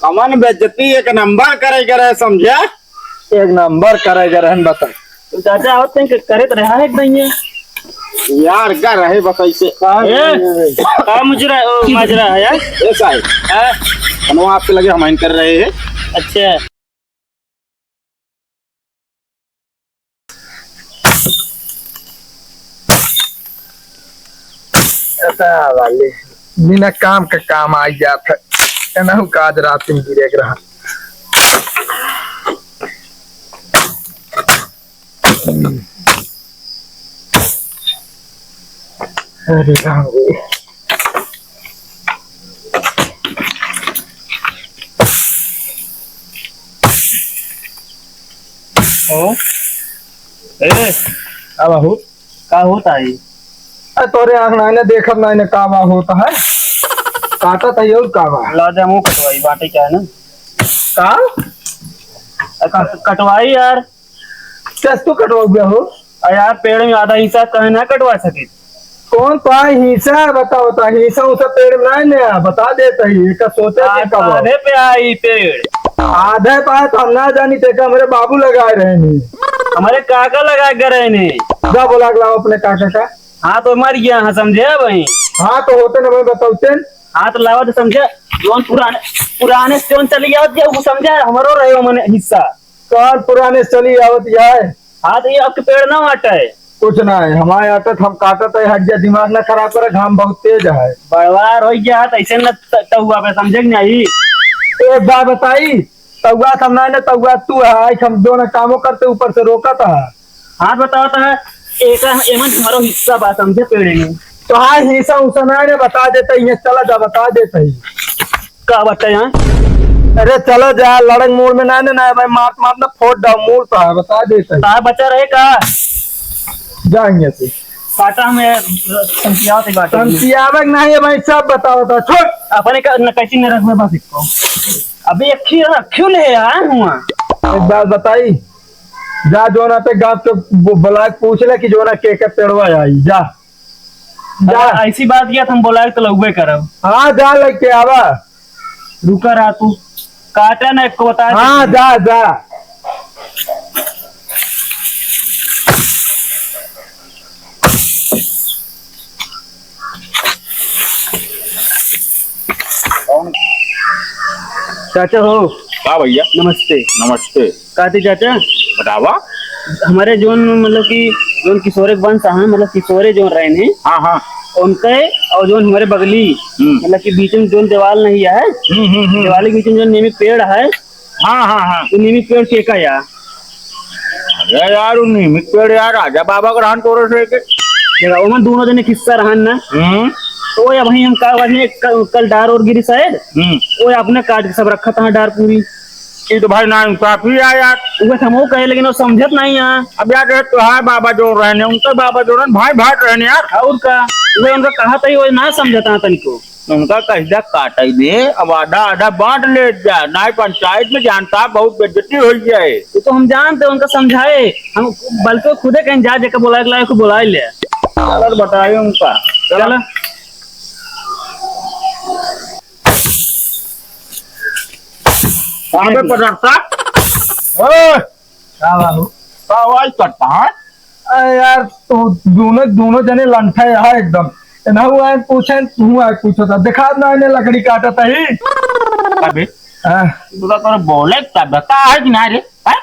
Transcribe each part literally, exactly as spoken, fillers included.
कमन बेइज्जती एक नंबर करे के रहे, समझे? एक नंबर करे के रहन, बता। तो चाचा, आवत हैं कि करत रहा है एक दइया। यार, का रहे बस ऐसे। का ए, का मुजरा, ओ, माजरा है यार? ए साहब, हाँ? कनवा आपके लगे हम कर रहे हैं। अच्छा। ऐसा वाले बिना काम का काम आ जात है। एनहु काज रात में गिरे के रहा। अरे राम रे। हो? ए, का बाबू? का होता है? अरे तोरे आँख नाई ने देखत नाई ने का बा होता है? काटत है और का बा? ला दे मुँह कटवाई, बाटे क्या है ना? का? अ, क-, कटवाई यार। कैसे तू कटवाओगे हो? अरे यार, पेड़ में आधा हिस्सा कहे ना कटवा सके। कौन पाए हिस्सा है, बताओ, तो हिस्सा उसा पेड़ में नहीं ना, बता देता ही, एका सोचा आ, के कब हो? आधे पे आई पेड़। आधे पाए तो हम ना जानी, ते का हमरे बाबू लगाए रहे नहीं। हमारे काका लगा के रहे नहीं। जा बोला के लाओ अपने काका का। हाँ, तो मर गया, हाँ, समझे भाई? हाँ, तो होते ना भाई, बताओते। हाँ, तो लावा तो समझे, जौन पुराने, पुराने से जौन चली आवत है, वो समझे, हमारो रहे हो मने हिस्सा। कौन पुराने से चली आवत है? हाँ, तो ये आपके पेड़ ना आटा है। कुछ ना है, हमारे आटा हम काटत है, हट जा, दिमाग ना खराब करे, घाम बहुत तेज है। बड़वार हो गया, तो ऐसे न त-, तहुआ पे समझे कि नहीं? एक बात बताई, तहुआ समझाए ना, तहुआ तू है, आज हम दोनों कामों करते, ऊपर से रोकत है। हाँ, बताओ तो है, एक एमन तुम्हारो हिस्सा बा, समझे, पेड़ में। तो हाँ, हिस्सा उसा ना है, बता देते ही, चला जा, बता देते ही। का बात है यहाँ? अरे चलो जा, लड़क मूड में ना, ना, ना भाई, मार, मार ना फोड़ डाल, मूड तो है, बता देते ही। का बचा रहे का? जाएंगे से। काटा हमें, समझियाओ तो बात है। समझियावे के नहीं है भाई, सब बताओ तो, छोड़। अपने का न कैसी न रखबे बस इसको। अबे एक ही रख, क्यों ले आया हुआ? एक बात बताई, जा जोना पे गाँव के बु-, बुला के पूछ ले कि जोना के के पेड़वा आई, जा। जा। अगर ऐसी बात किया तो हम बोला तो लउबे करब। हाँ, जा लेके आवा। रुका रहा तू, काटा ना एक को बता हाँ, दे। जा, जा। चाचा हो। का भैया? नमस्ते। नमस्ते। कहते चाचा, बतावा। हमारे जोन, मतलब कि जोन किशोरे के वंश हैं, मतलब किशोरे जोन रहे हैं, हाँ, हाँ। उनके और जोन हमारे बगली, हम्म। मतलब कि बीच में जोन दीवाल नहीं है, हम्म, हम्म, हम्म। दीवाल के बीच में जो नीम के पेड़ है, हाँ, हाँ, हाँ। वो नीम के पेड़ के का या? अरे यार, वो नीम के पेड़ यार, राजा बाबा का रहन तोरे से के। देखा, ओमन दोनों जने किस्सा रहन ना। हम्म। तो वो अबहीं हम का, वही क-, कल डार और गिरी शायद। हम्म। वो अपने काट के सब रखा था डार पूरी। ये तो भाई नाइंसाफी है यार। वो हम वो कहे, लेकिन वो समझत नहीं है। अब यार, ये तो है बाबा जो रहने, उनके बाबा जो रहने, भाई भाई रहने यार। और का? वो उनका कहा था ही, वो ना समझता है तनिको। उनका कहिदा काटे दे, अब आधा आधा बांट ले जा, नाई पंचायत में जानता बहुत बेइज्जती हो जाए। ये तो हम जानते, उनका समझाए, हम बल्कि खुदे कहीं जा, जेकर बोलाए के लायक, बुलाए ले। चलो बताए उनका। चलो। चलो। कहाँ पे पकड़ता? ओए! का बाबू? का आवाज करता है? अरे यार, तू दोनों, दोनों जने लंठा है एकदम। ना वो आए पूछे, तू आए पूछो था। देखा ना इन्हें लकड़ी काटा था ही। अबे, हाँ। तू तो तोरे बोले तब का है कि ना रे? हैं?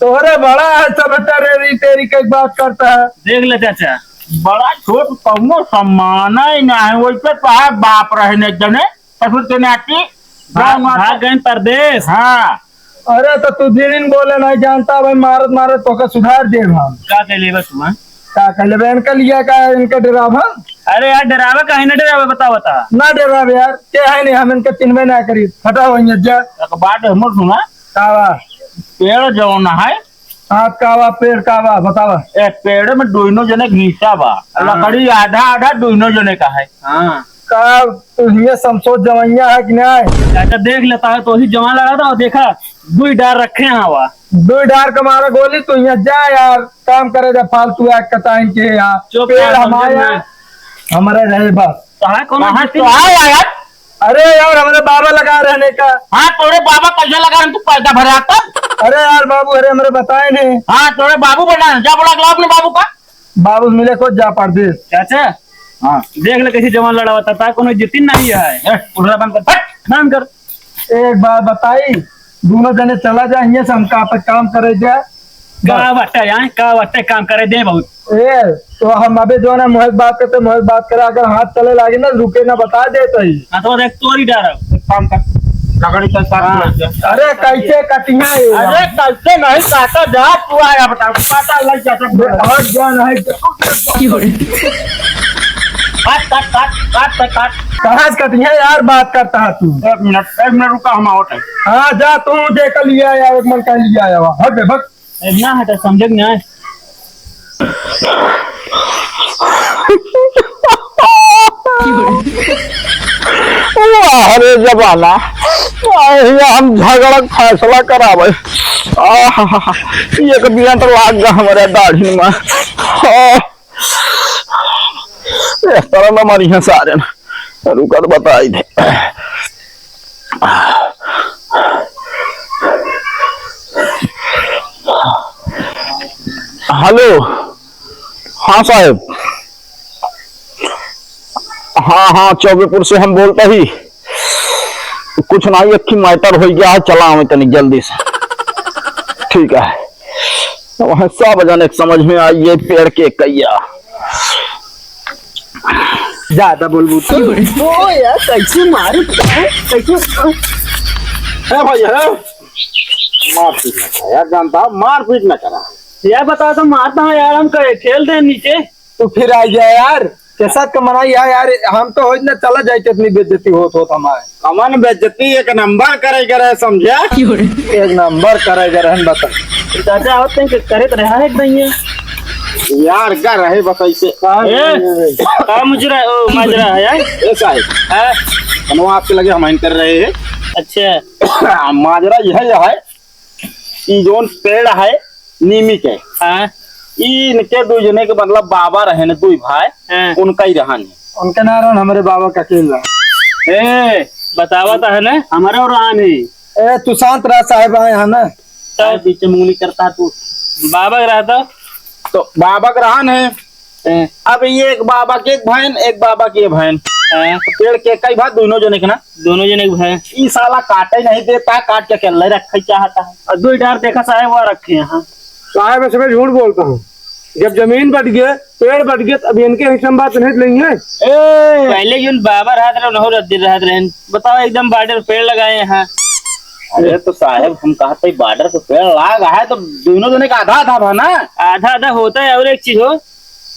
तोहरे बड़ा है सब, तेरी तेरी के बात करता है। देख ले चाचा, बड़ा छोट कौनो सम्मान ही ना है, वैसे तो है बाप रहने जने, ससुर के नाती, भाग, गाँव भाग गए परदेश। हाँ। अरे तो तू धीरे बोले, नहीं जानता भाई, मारत मारत तोका सुधार देब हम। का कह लेबे तू, हाँ? का कह लेबे? इनका लिया का, इनका डराब हम? अरे यार, डरावे का है ना, डरावे, बता, बता। ना डरावे यार, के है नहीं, हम इनका चिन्हबे ना करी। हटाओ यहाँ जा। एक बात हमर सुना। का बा? पेड़ जौन है, हाथ का बा, पेड़ का बा, बतावा। ए, पेड़ में दोनों जने के हिस्सा बा। हाँ। लकड़ी आधा आधा दोनों जने का है। हाँ। का तू हियाँ समसोत जवैया है कि नहीं? चाचा देख लेता है तो ही जवान लगा था, और देखा, दुई डार रखे हैं हवा। दुई डार का मारा गोली, तू यहाँ जा यार, काम करे जा, फालतू है, कटाइन के यार। चुप पेड़ यार, हमारे समझे यार, ना। हमारे रहे बस। कहाँ कौन कहाँ है? तो आया यार? अरे यार, हमरे बाबा लगा रहने का। हाँ, तोरे बाबा कैसे लगा रहे, तू पैदा भरे आता? अरे यार बाबू, अरे हमरे बताए नहीं। हाँ, तोरे बाबू बना, जा बोला, लाओ अपने बाबू का। बाबू मिले को जा परदेस। चाचा, हाँ। देख ले कैसे जवान लड़ावा था, कोनो इज्जत नहीं है। ए, उधर बंद कर, हट, बंद कर। एक बात बताई, दोनों जने चला जा, हियाँ से हम का पे काम करे जा। का बाटे यहाँ, का बाटे काम करे दे बहुत। ए, तो हम अबे जो ना मोहित बात करते, मोहित बात करा, अगर हाथ चले लागे ना, रुके ना, बता दे तो ही। हाँ, तो देख तोरी डर। काम कर, लकड़ी का साथ हाँ। लग जा। अरे कैसे कटिया है? अरे कैसे नहीं काटा जा, तू आया बता, काटा लग जा, सब बे, हट जा, नहीं। काट, काट, काट, काट, काट, काट। कहाँ से कटिया यार, बात करता है तू? एक मिनट, एक मिनट रुका, हम आवत है। हाँ, जा तू देख लिया यार, एक मन कह लिया यार, हट बे, भग। ए, ना हटा, समझे कि ना? वाह रे जमाना, आए हिया हम झगड़ा के फैसला करावे। आहा, एक मिनट लाग गा हमरे दाढ़ी में। आह, ए, तरह न मरी हैं सारे न। रुका तो बताई दे। हेलो, हाँ साहेब, हाँ, हाँ, चौबेपुर से हम बोलता ही। कुछ नाही, एक ही मैटर हो गया है, चला आवे तनी जल्दी से। ठीक है, वह सब जने के समझ में आई, ये पेड़ के कैया। ज्यादा बोलबू तो। ओ यार, कैसे मार, कैसे? है भाई, है। मारपीट ना करा यार, जानता, मारपीट ना करा। यार, बताओ तो, मारता है यार, हम कहे, ठेल दे नीचे। तू फिर आ गया यार, कैसा का मनाई है यार, हम तो होई ना चला जाए, कितनी बेइज्जती होत होत हमारे। कमन बेइज्जती, एक नंबर करे करे, समझे? एक नंबर करे करे, हम बता। चाचा, और तंग करे तो रहा है एक दइया। यार, का रहे बताइए। ए, का मुजरा, ओ, माजरा है यार? ए साहब, हाँ? कनवा आपके लगे हम कर रहे हैं। अच्छा। माजरा यह है, ई जौन पेड़ है नीमी के, हाँ। ई इनके दुई जने के, मतलब, बाबा रहे न, दुई भाई, हाँ। उनका ही रहन है। उनके ना रहन, हमरे बाबा का अकेला। ए, बतावा तो है ना, हमारे और रहन है। ए, तू शांत रह, साहेब आए हैं ना। तब बीच में उंगली करता तू। बाबा का रहता? तो बाबा का रहन है। हैं। अब ये एक बाबा के एक भैन, एक बाबा के भैन। हैं। पेड़ के कई भाई, दोनों जने के ना। दोनों जने के भैन। ई साला काटे नहीं देता, काट के अकेले रखे चाहता है। और दो डार देखा साहब, वो रखे हैं। साहब, इसमें झूठ बोलता हूँ। जब जमीन बट गए, पेड़ बट गए, तब इनके हिस्से में बात नहीं लेंगे। ए, पहले जौन बाबा रहत रहे, उन्हों रद्दी रहत रहे। बताओ, एकदम बॉर्डर पेड़ लगाए हैं। अरे तो साहब, हम कहते बॉर्डर पे पेड़ लाग है तो दोनों जने का आधा आधा बा ना। आधा आधा होता है। और एक चीज हो,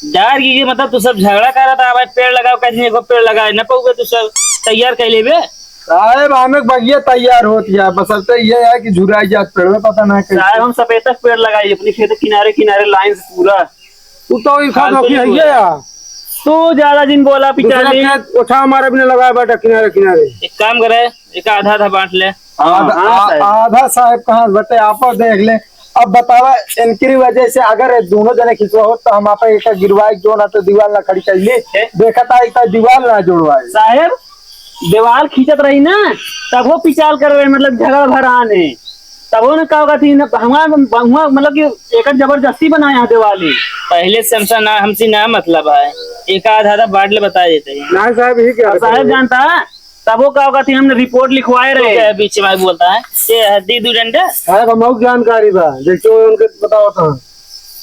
डर की, मतलब, तू सब झगड़ा करत है, भाई, पेड़ लगाओ, कहते हैं, एगो पेड़ लगाए न पाओगे, तू सब तैयार कर लेबे। साहेब, हमें बगिया तैयार होत है, बस अब तो ये है कि झुराई जात पेड़ में, पता ना कैसे। साहेब, हम सपेता के पेड़ लगाई अपनी खेत किनारे किनारे लाइन से पूरा। तू तो इनका फालतू धोखी नहीं है बोला। यार। तू ज्यादा दिन बोला, दूसरा पिछाड़ी। खेत उठा हमारे भी लगाए बाटा किनारे किनारे। एक काम करे, एक आधा आधा बांट ले। आधा, हाँ, आ-, साहेब। आधा साहेब कहाँ से बटे, आप देख ले। अब बतावा, इनकी वजह से अगर ये दोनों जने खिंचवा होत, तो हम आप एक गिरवाई, जो ना तो दीवार ना खड़ी कर ली। ए? देखा था, एक दीवार ना जुड़वाई। साहेब, दीवार खींचत रही ना, तब वो पिचाल कर रहे, मतलब, झगड़ा भरान है। तब वो ना का होगा थी ना, हमारा, हमारा, मतलब कि एक जबरदस्ती बनाया है दीवार ही। पहले से हमसे ना, हमसे ना मतलब है, एक आधा आधा बांट ले, बता देते हैं। ना साहेब, यही क्या और साहेब बताइए? जानता है, तब वो का होगा थी, हमने रिपोर्ट लिखवाए रहे। तो क्या बीच में बोलता है, ये है दी दू डंडा। साहेब, हम और जानकारी बा, जैसे वो उनके बताओ तो।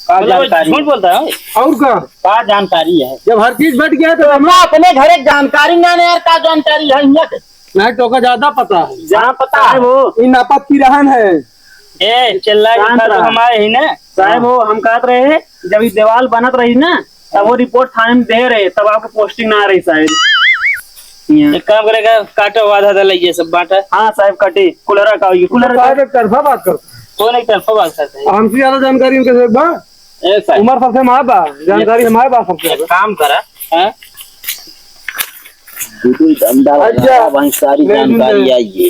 का मतलब, वो जानकारी? झूठ बोलता है। और का? का जानकारी है? जब हर चीज बट गया तो तो हम अपने घरे जानकारी ना, ना यार, का जानकारी है, हियाँ के? नहीं, तो का ज्यादा पता है। जहाँ पता है वो। इन नापत की रहन है। ए, चिल्ला के शांत खा तो रहा। हम आए ही ना। साहेब, हाँ। वो हम कहत रहे, जब ये दीवाल बनत रही ना, तब वो रिपोर्ट थाने में दे रहे, तब आपके पोस्टिंग ना आ रही, साहेब। एक काम करेगा, काटो, आधा आधा लइए, सब बांटा। हाँ, साहेब, कटी। कुलरा का होइए, कुलरा का। साहेब, एक तरफा बात करता है। कौन एक तरफा बात करता है? हमसे ज्यादा जानकारी इनके से बा। ए, साहेब। उमर सबसे हमारे बा, जानकारी हमारे बा सबसे एक ज्यादा। काम करा, हाँ? दू दू डंडा अच्छा। लगा, वहीं सारी ले जानकारी ले। आई है।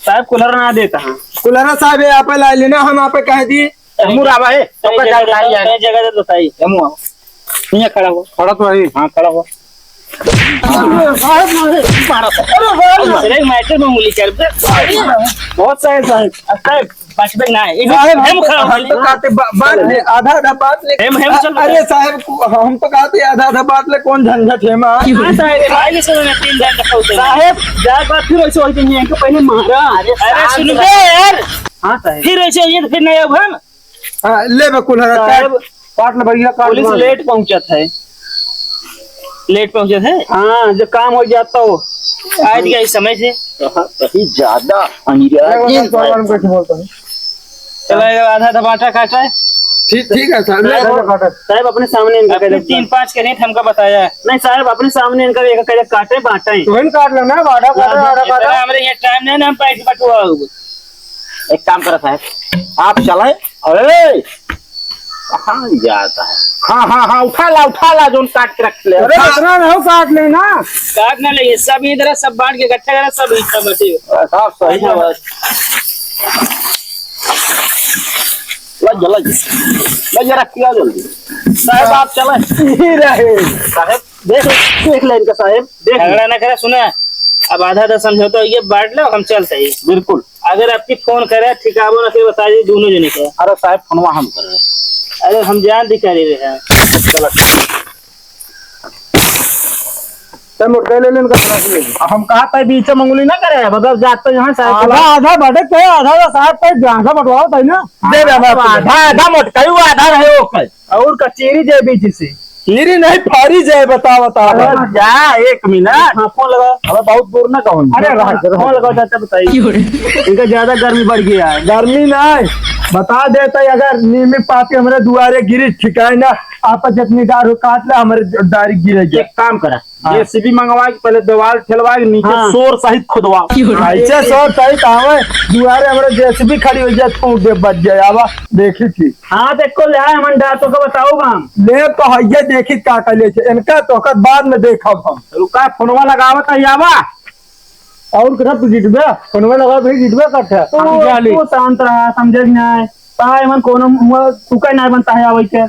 साहेब, कुलरा ना देता, हाँ। कुलरा साहेब, ये आपे ला लेना, हम आपे कह दी। हमू रावा है, तो का जगह जानकारी दे, है। जगह दे बताई। हमू आओ। यहाँ खड़ा हो। खड़ा तो है। हाँ, खड़ा हो। अरे साहब, मारो। अरे साहब, अरे मैटर में उंगली कर दे। बहुत सारे साहब। साहब, बचबे ना। ये साहब, हम हम तो, खा हम तो काटे बा-, बात ले, आधा आधा बात ले। हम, हम चल अरे साहब, हम तो कहते आधा आधा बात ले, कौन झंझट है माँ? हाँ साहब, ये भाई के समय में तीन झंझट होते हैं। साहब, जा बात फिर ऐसे होते हैं, इनको पहले मारा। अरे अरे साहब, सुन बे यार। हाँ साहब। फिर ऐसे होइए तो फिर नहीं अब हम हाँ, ले बकुल है, साहब, काट, काट ले भैया, काट पुलिस ले। लेट पहुंचत है। लेट पहुंचत है? हाँ, जो काम हो जाता हो। आज का इस समय से। कहाँ कहीं ज्यादा अंग्रेजी ये बात साहब। कैसे बोलता है? चला, ये आधा टमाटर काटा है। ठीक, ठीक है साहब, ले। साहब, साहब, अपने सामने इनका अपने कह दे। तीन पाँच के रेट हमका बताया है। नहीं साहब, अपने सामने इनका एक कह दे, काटे बांटे। तो हम काट लेना, आधा काटा, हाँ, आधा काटा। इतना हमारे ये टाइम नहीं ना, हम पैसे बटुआ हुए। एक काम करा साहब, आप चलाए। अरे, कहाँ जाता है? हाँ, हाँ, हाँ, उठा ला, उठा ला, जोन काट के रख ले। अरे, अरे, इतना ना हो, काट लेना। काट ना ले, सब इधर है, सब बांट के इकट्ठा करा, सब इतना बचे। अरे, साहब, सही है बस। लग जा, लग जा। लग जा, रख के आ जल्दी। साहब, आप चले। यही रहे। साहब, देख, देख ले इनका साहब, देख ले। झगड़ा ना करे, सुना। अब आधा आधा समझौता, ये बांट लो, हम चलते ही। बिल्कुल। अगर आपकी फोन करे, ठिकाबो ना के बता दी दोनों जने के। अरे साहब, फोनवा हम कर रहे हैं। अरे हम जान अधिकारी रहे हैं। चलो। ते मोटकाई ले लेन का तरफ ले। हम कहा था बीच में उंगली ना करे, मतलब जाते यहाँ साहब आधा, बोला। आधा बाटे के, आधा तो साहब पे आधा बंटवाओ तई ना। दे दे, आधा, आधा, आधा मोटकाई हुआ, आधा रहे ओकर। और कचेरी जाए बीच से। चीरी नहीं, फारी जाए, बता, बता, अरे बता। जा, एक मिनट। हाँ, फोन लगा। अरे बहुत दूर ना कहूँ। अरे रहा, रहा। फोन लगाओ, चाचा, बताइए। क्यों रे? इनका ज्यादा गर्मी बढ़ गया है। गर्मी ना है, बता देता है, अगर नीमी पाती हमारे दुआरे गिरी, ठिकाए ना, आपस जितनी डार हो काट ले, हमारे डायरेक्ट गिरे जाए। एक काम करा, हाँ। जेसीबी मंगवा के पहले दीवार ठेलवा के नीचे हाँ। शोर सहित खुदवा। क्यों रे? ऐसे शोर सहित आवे, दुआरे हमारे जेसीबी खड़ी हो जाए, फूट दे, बच जाए, आवा, देखी थी। हाँ, तो एको ले आए, हमन डा तोके बताओ बा हम। ले तो हइये देखी का कहले छे। इनका तोहका बाद में देखब हम। रुका, फोनवा लगावत है, आवा। और करा तू जीतबे, फोनवा लगा फिर जीतबे करते। तू, हम जाली। तू शांत रहा, समझे कि नहीं? ताहे हमन कोनो मुँह तुका नहीं बनता है आवे के।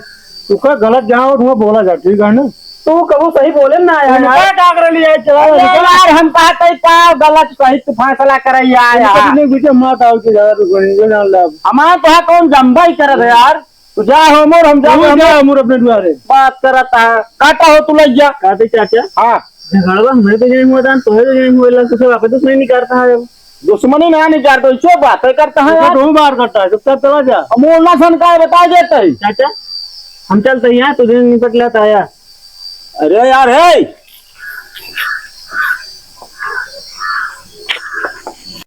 तुका गलत जाओ, तुम बोला जा, ठीक है ना? तू कबू सही बोले ना यार। उनका का कर लिया है, चला, अरे उनका यार, हम कहते का गलत सही तू फैसला करे यार, उनका यार। भी नहीं बुझे, मार डाल के ज्यादा तू कोई नहीं जान ला। हमारा तो है कौन जम्बा ही करत है यार। तू जा हो मोर, हम जा तू हम जा मोर अपने दुआरे। बात करत है, काटा हो तू लग जा। काटे चाचा? हाँ। झगड़वा हमरे तो नहीं हुआ था, तोहे तो नहीं हुआ, तो सब आपस में नहीं करता है। दुश्मनी ना निकारतो, इसे बातें करता है तो यार। तू बाहर करता है, चुपचाप चला जा। हम ओला सन का है, बता देता है। चाचा, हम चलते हैं, तुझे निपट लेता है यार। अरे यार, हे,